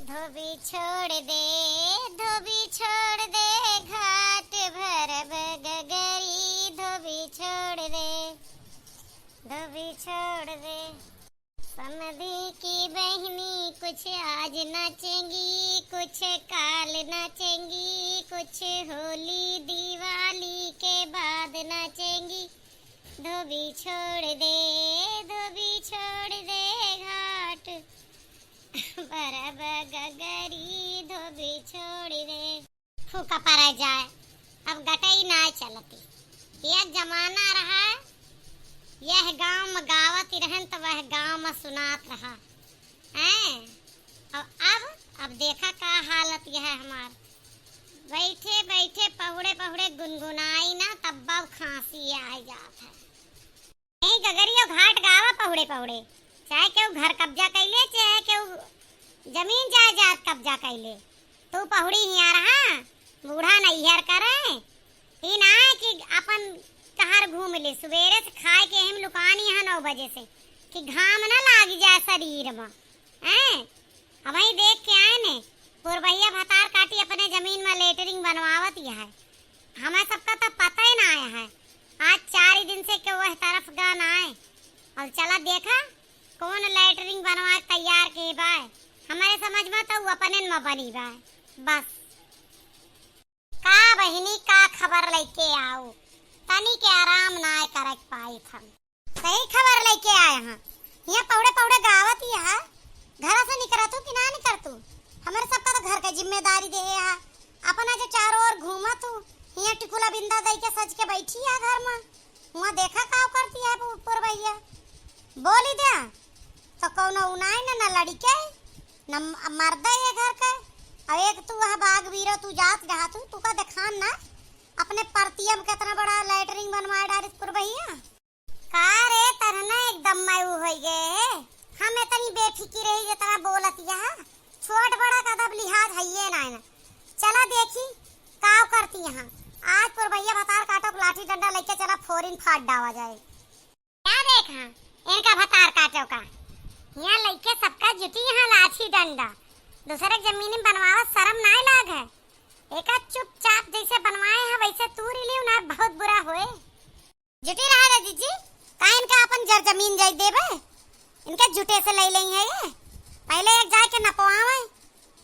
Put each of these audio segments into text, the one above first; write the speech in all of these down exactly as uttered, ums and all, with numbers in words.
धोबी छोड़ दे, धोबी छोड़ दे, घाट भरब गगरी, धोबी छोड़ दे, धोबी छोड़ दे। समधी की बहिनी कुछ आज नाचेंगी, कुछ काल नाचेंगी, कुछ होली दिवाली के बाद नाचेंगी। धोबी छोड़ दे, धोबी छोड़ दे, घाट भरब गगरी, धोबी छोड़ दे। फूका परा जाए, अब गटई नाय चलती। एक जमाना रहा, यह गाँव में गावत ही रहन तो वह गाँव में सुनात रहा। हैं? अब, अब, अब देखा का हालत यह हमार। बैठे बैठे पहुड़े पहुड़े गुनगुनाई ना, तब अब खांसी आ जात है। यही गगरियो घाट गावा पहुड़े पहुड़े, चाहे केहू घर कब्जा कैले, चाहे केहू जमीन जायदाद कब्जा कैले। तू पहुड़ी हियाँ रहा, बूढ़ा नैहर करे। ई ना है कि अपन कहर घूम ले। सुबेरे से खाए के हम लुकानी है नौ बजे से कि घाम ना लाग जाए शरीर में। हैं? अबहीं देख के आए ने, पुरबहिया भतार काटी अपने जमीन में लेटरिन बनवावत ही है। हमें सबका तो पता ही ना आया है। आज चार दिन से के वह तरफ गा ना आए। अब चला देखा, कौन लेटरिन बनवा के तैयार के बाय। हमारे समझ में तो उ अपने में बनी बाय। बस। का बहिनी, का खबर लइके आऊ? तनी के आराम नाय करक पाई थन। सही खबर लइके आए हैं। हियाँ पहुड़े पहुड़े गावत ही है। घर से निकरत हूँ कि ना निकरत हूँ? हमारे सबका तो घर के जिम्मेदारी देहे है। अपना जो चारों ओर घूमत हूँ, हियाँ टिकुला बिंदा दई के सज के बैठी है घर में। हुआँ देखा का करती है पु-, पुरबहिया। बोली दे, तो कौनो उनाई न, न लड़िके, न म-, मर्दे ये घर के। अब एक तू वह बाग बीरो, तू जात जहाँ तू, तू का देखान ना, अपने परतिया में कितना बड़ा लेटरिन बनवाए डारिस पुरबहिया। का रे तरना एकदम मयू होई गए है। हम इतनी बेफिकिर रही जितना बोलत यह। छोट बड़ा का अदब लिहाज हइये नाय ना। चला देखी का करती यहाँ। आज पुरबहिया भतार काटो के लाठी डंडा लेके चला फोरिन फाट डावा जाए। क्या देखा इनका भतार काटो का? यहाँ लइके सबका जुटी यहाँ लाठी डंडा। दूसरे के जमीन में बनवावा शर्म नाय लाग है। एका चुपचाप जैसे बनवाए हैं वैसे तूर लियो ना, बहुत बुरा होए। जुटी रहा रे जीजी, का इनका अपन जर जमीन जाई देबे? इनके जुटे से ले लेई है ये। पहले एक जाए के नपवावे,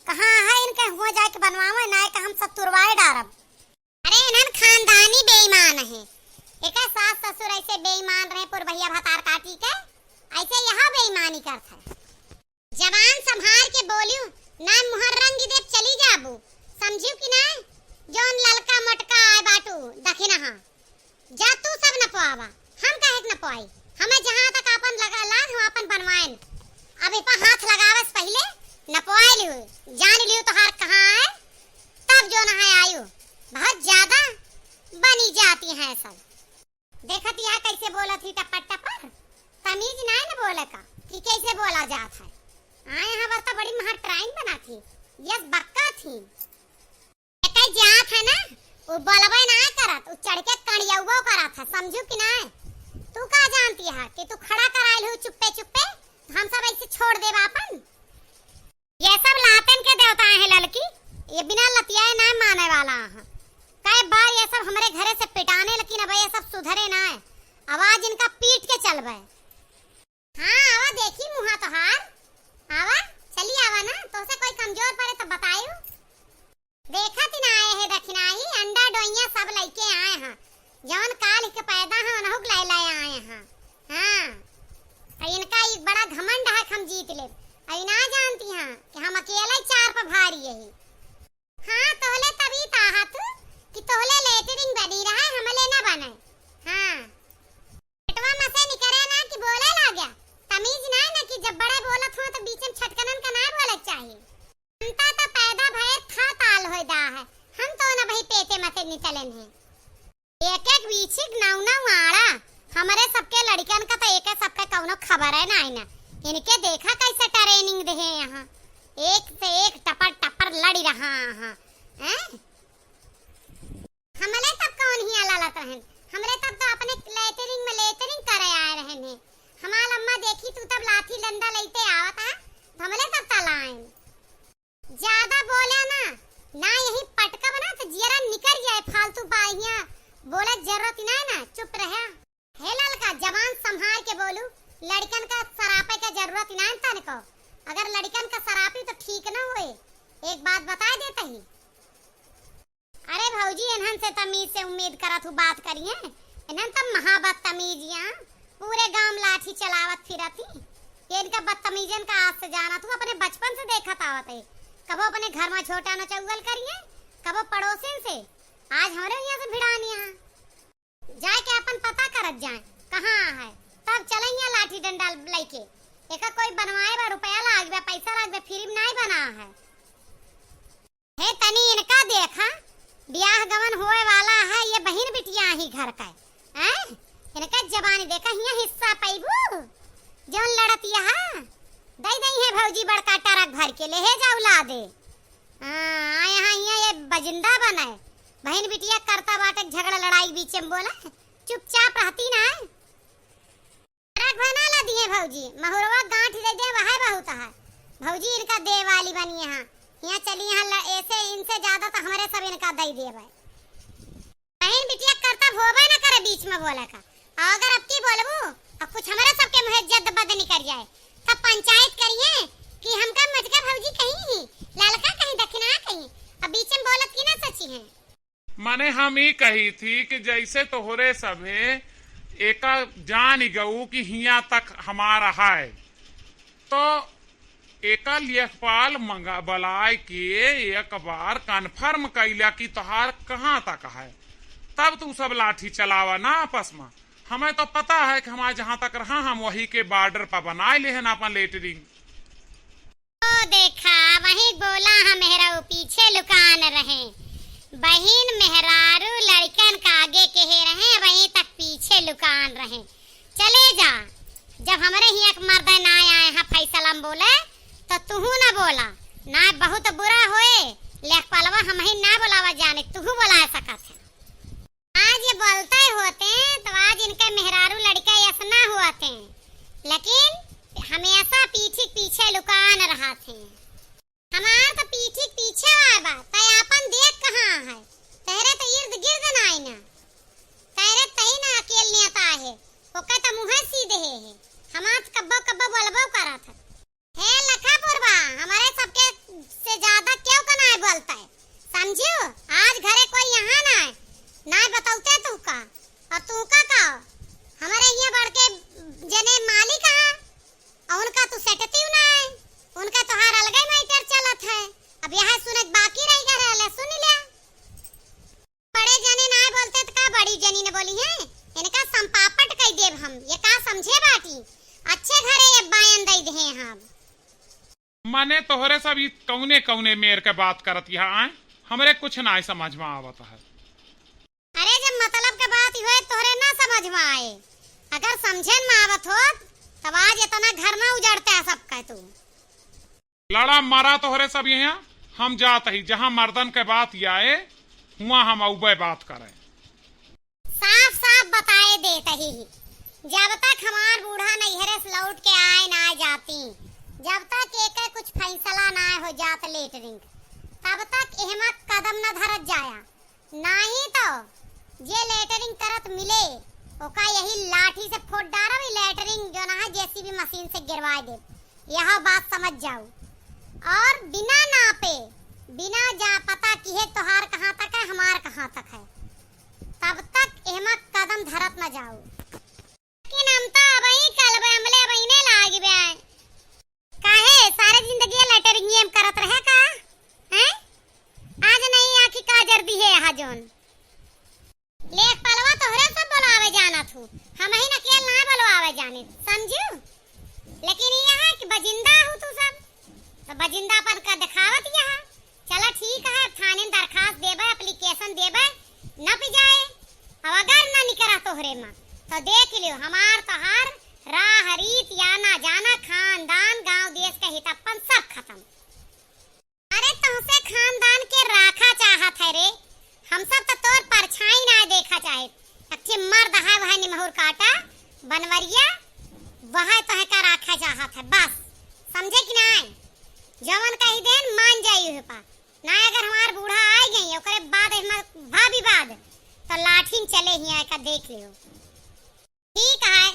कहाँ है इनके हुआ जाए के बनवावे, ना का हम सब तुरवाए डारब। अरे इन्हन खानदानी बेईमान है, एका सास ससुर ऐसे बेईमान रहे पुरबहिया भतार काटी के, ऐसे यहाँ बेईमानी करत है। जबान संभार के बोलियो, ना मुहर रंग देब चली जाबू, समझियो कि ना? जौन ललका मोटका आए बाटू दखिनहा, जा तू सब नपवावा, हम काहे के नपवाई? हमें जहाँ तक आपन लगा लान, हम आपन बनवाएन। अब इपा हाथ लगावे से पहिले नपवाए लियो, जान लियो तोहार कहाँ है, तब जो नहाए आयु। बहुत ज्यादा बनी जाती हैं सब। देखत यहाँ कैसे बोलत ही टपर टपर, तमीज नाय न बोले का कि कैसे बोला जात है। आए यहाँ बरता बड़ी महा ट्राइन बना थी, यस बक्का थी। एकै जात है ना, वो बोलबे ना करत, वो चढ़ के कड़ियौबो करत है, समझू कि ना? तू का जानती है कि तू खड़ा कराइल हो चुप्पे चुप्पे, हम सब ऐसे छोड़ देब आपन? ये सब लातन के देवता हैं ललकी, ये बिना लतियाए ना माने वाला हैं। कई बार ये सब हमरे घरे से पिटाने, लेकिन अब ये सब सुधरे ना है। आवाज इनका पीट के चलबे। हाँ, आवा देखी मुहा तोहार। आवा, चली आवा ना, तोसे कोई कमजोर पड़े तो बतायू। देखत ही ना आए हैं दखिनाही, अंडा डोइया सब लइके आए हैं। जवन काल के पैदा हैं, उनहु के लाए लाए आए हैं। हाँ, तो इनका एक बड़ा घमंड है कि हम जीत ले। अभी ना जानती हैं कि हम अकेले चार पर भारी यही। हाँ, तोहले तभी ताहत कि तोहले लेटरिन बनी रहा, हमले ना बने। हाँ, पेटवा में से निकरे ना कि बोले लाग्या। तमीज ना है ना कि जब बड़े बोलत हो तो बीच में छटकनन का ना बोले चाहिए। जनता तो पैदा भय था ताल होय दा है, हम तो न भाई पेटे मते निकलन है। एक एक बीछिक नौ नौ आड़ा, हमरे सबके लड़िकन का तो एक सबके कौनो खबर है ना, ना। इनके देखा कैसे ट्रेनिंग दे हैं यहाँ, एक से एक टपर टपर लड़ी रहा हाँ। हैं? हमले तब कौन हिया ललत रहन, हमरे तब तो अपने लेटरिन में लेटरिन करे आए रहन है। हमार अम्मा देखी तू तब लाठी डंडा लेते आवत है, तो हमले तब तलायन। ए, फालतू बाहिया बोले जरूरत ही नाहीं ना, चुप रहे। हे ललका, जबान संभार के बोलू, लड़िकन का सरापे के जरूरत ही नाहीं तनिको। अगर लड़िकन का सरापी तो ठीक न होए, एक बात बताए देत ही। अरे भौजी, इन्हन से तमीज से उम्मीद करत हूँ बात करिए, इन्हन त महा बदतमीज या, पूरे गांव लाठी चलावत फिरत ही। ये इनका बदतमीजन का आज से जानत हूँ, अपने बचपन से देखत आवत है, कबो अपने घर में झोटा न चउअल करिए, कबो पड़ोसिन से। आज हमरे यहाँ से भिड़ानी है। जाए के अपन पता करत जाए, कहाँ है, तब चलइया लाठी डंडा लइके। एका कोई बनवाए बा, रुपया लाग बा, पैसा लाग बा, free में नाहीं बना है। हे तनी इनका देखा, ब्याह गवन होए वाला है, ये बहिन बिटिया ही घर का है। हैं? इनका जबानी देखा, हियाँ हिस्सा पैबू, जौन लड़त यहाँ। दई दई है भौजी बड़का ट्रक भर के, ले हे जाऊ ला दे। हाँ, आए हाँ, हियाँ ये बजिंदा बनाए। बहिन बिटिया करता बाटे झगड़ा लड़ाई बीच में बोला, चुपचाप रहती ना है। ट्रक बना ला दिए भौजी, महुरवा गांठ दे दे, वह बहुत है। भौजी इनका दे वाली बनी है। हियाँ चली यहाँ ल-, ऐसे इनसे ज्यादा तो हमरे सब इनका दई देबे। बहिन बिटिया करता होबे न करे बीच में बोले का। और अगर अब की बोलबू और कुछ हमरे सबके मुँहे जद बद निकल जाए, तब पंचायत करिए कि हमका मझका भौजी कहीं ही, ललका कहीं, दखिना कहीं। अब बीच में बोलत की ना सची है। मने हम ई कही थी कि जैसे तोहरे सभे एका जान गऊ कि हियाँ तक हमारा है, तो एका लेखपाल मंगा, बुलाए के एक बार confirm कैला कि तोहार कहाँ तक है, तब तू सब लाठी चलावा ना आपस में। हमें तो पता है कि हमारे जहाँ तक रहा, हम वही के border पर बनाए लेहन अपन लेटरिन। ओ देखा, वही बोला हम मेहरारू पीछे लुकान रहे। बहिन मेहरारू लड़कन का आगे कहे रहे, वहीं तक पीछे लुकान रहे। चले जा, जब हमरे हियाँ के मर्द ना आए हैं फैसला में बोले, तो तुहू ना बोला। ना बहुत बुरा होए, लेखपालवा हमही ना बोलावा जाने, तुहू बोला सकत है। आज ये बोलते होते तो आज इनके मेहरारू लड़का ऐसा ना हुआ थे, लेकिन हमेशा पीठी के पीछे लुकान रहा थे। हमार तो पीठी के पीछे आए बा, तै आपन देख कहाँ है? तहरे तो इर्द गिर्द ना आई ना, तहरे तही ना अकेल नियता है, ओके तो मुँहे सीधे है, हमार तो कब्बो कब्बो बोलबो करत है। हे लखा पुरवा, हमरे सबके से ज्यादा केहू का नाय बोलता है, समझियो? आज घरे कोई यहाँ नाय, नाय बतौते तू का, और तू का का हो? हमरे हियाँ बड़के जने मालिक हाँ, और उनका तू सेटती नाय, उनका तोहार अलगे matter चलत है। अब यहाँ सुनत बाकी रह गए रहले, सुन लिया। बड़े जने ना बोलते त का बड़ी जनी न बोली है? इनका संपापट कई देब हम, ये का समझे बाटी? अच्छे घरे ये बायन दई दे हम। मने तोहरे सब ई कौने कौने मेर के बात करत यहाँ आए, हमरे कुछ ना समझ में आवत है। अरे जब मतलब के बात होए तोहरे ना समझ में आए, अगर समझे में आवत होत तब आज इतना घर ना उजाड़ते है सब कह तू। लड़ा मरा तोहरे सब यहाँ, हम जात ही, जहाँ मर्दन के बात आए, हुआँ हम अउबे बात करें। साफ साफ बताए देत ही, जब तक हमार बूढ़ा नैहरे से लौट के आए ना जाती, जब तक एके कुछ फैसला ना हो जात लेटरिन, तब तक एहमा कदम न धरत जाया। नाही तो जे लेटरिंग करत मिले, ओका यही लाठी से फोड़ डारब, ई लेटरिंग जो ना है, JCB मशीन से गिरवाए देब। यह बात समझ जाऊ। और बिना नापे, बिना जा पता किहे तोहार कहाँ तक है, हमार कहाँ तक है, तब तक एहमा कदम धरत न जाऊ। लेकिन हम तो अबही कल बे, हमले अबही ने लाग बे। काहे सारे जिंदगी लेटरिंग में करत रहे का? हैं? आज नहीं आखी का जर्दी है यहाँ जोन। लेखपालवा तोहरे सब बोलावे जानत हूँ, हमही न अकेल ना बोलवावे जाने, समझू? लेकिन ये है कि बजिंदा हूँ तू सब, तो बजिंदापन का दिखावत यहाँ। चला ठीक है, अब थाने में दरखास्त देबे, application देबे, न पी जाए। अब अगर न निकरा तोहरे में, तो देख लियो, हमार तोहार राह रीत या ना जाना, खानदान, गांव, देश का हित अपन सब खत्म। अरे तोहसे खानदान के राखा चाहत है रे, हम सब तो तोर परछाई ना देखा चाहे। अक्खे मर्द है वह निमहुर काटा, बनवरिया, वह तोहे का राखा चाहत है, बस। समझे कि नाय? जवन कही देन मान जाई हुए पा। ना अगर हमार बूढ़ा आ गई, ओकरे बाद हमार भाभी चले हियाँ का देख लियो। ठीक है,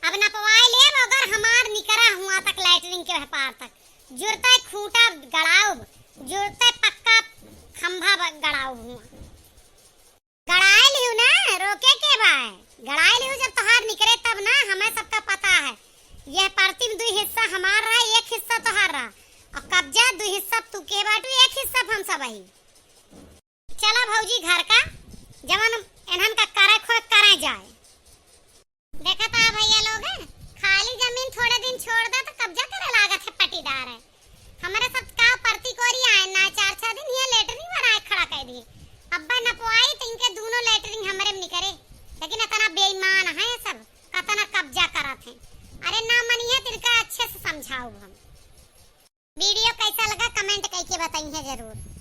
अब नपवाए लेब, अगर हमार निकरा हुआँ तक, लैट्रिन के पार तक, जुरते खूँटा गड़ाउब, जुरते पक्का खंभा ब-, गड़ाउब हुआँ। गड़ाए लिहू ना, रोके के बाय? गड़ाए लिहू जब तोहार निकरे तब ना, हमें सबका पता है। यह परती में दुई हिस्सा हमार रहा, एक हिस्सा तोहार रहा। और कब्जा दुई हिस्सा तू के बाटू, एक हिस्सा हम सब ही। चला भौजी घर का, जवन इन्हन का करे खो करे जाए। देखा था भैया लोग, खाली जमीन थोड़े दिन छोड़ दे तो कब्जा करे लागत है पटीदार है। हमरे सब का परती कोरी आए ना, चार छह दिन ये लेटरिन बनाए खड़ा कर दिए। अब्बा नपवाई तो इनके दोनों लेटरिन हमरे में निकरे, लेकिन इतना बेईमान है सब, कतना कब्जा करत हैं। अरे ना मनिए तिनका अच्छे से समझाउब हम। वीडियो कैसा लगा कमेंट करके बताइए जरूर।